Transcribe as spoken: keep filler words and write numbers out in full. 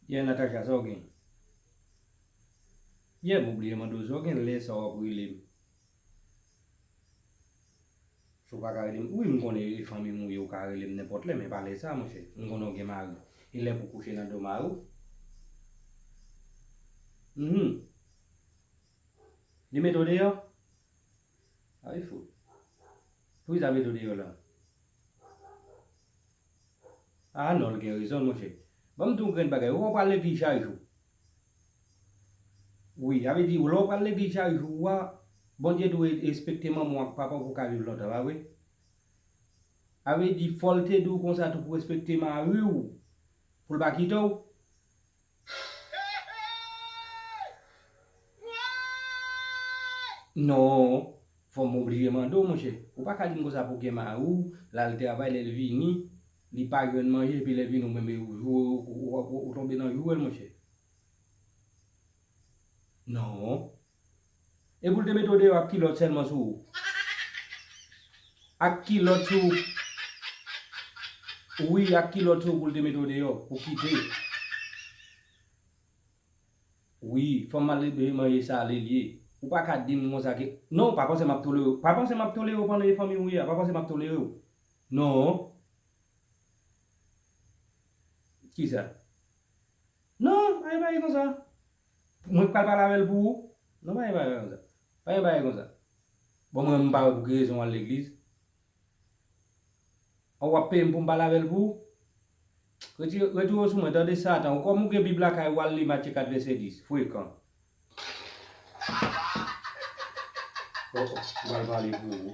Yeah, Natacha, sa w gen? Yeah, m oubliye mande w sa w gen, lè sa w ap rele m. Si w pa ka rele m, wi, m konnen e fanmi m ou ye, ou ka rele m nenpòt lè, men pa lè sa, monchè. M konnen w gen mari. E lè pou kouche nan do mari w. Mhm. Li mete w deyò? A, li fou. Poukisa mete w deyò la? A non, l gen rezon, monchè. Ban m di w yon grenn bagay. Ou wè w pral legliz chak jou. Wi, sa vle di, lè w pral legliz chak jou a, Bondye di w respekte manman w ak papa w pou w ka viv lontan, pa vre? Sa vle di, fò l te di w konsa tou pou w respekte mari w, pou l pa kite w. Non, fò m oblije mande w, monchè. Ou pa ka di m konsa pou gen mari w, l al travay, lè l vini, li pa jwenn manje, epi lè l vini, ou menm, ou, ou, ou, ou, ou tonbe nan joure l, monchè. Non. E pou l te mete w deyò ak kilòt sèlman sou ou? Ak kilòt sou ou? Wi, ak kilòt sou ou pou l te mete w deyò, pou kite. Wi, fanm malere manje sale l ye. Ou pa ka di m konsa ke, non, pa panse m ap tolere w. Pa panse m ap tolere w pandan e fanmi w ye a. Pa panse m ap tolere w. Non. Kisa? Non, pa gen bagay konsa. Mwen k pral pale avè l pou ou? Non, pa gen bagay konsa. Pa gen bagay konsa. Bon, mwen, m pa wè pou ki rezon w al legliz. An w ap peye m pou m pale avè l pou ou? Retire, retire w sou mwen, tande Satan. Ou kòm ou gen Bib lakay ou, al li Matye kat vèsè dis. Frekan. Oh, oh, m pral pale pou ou.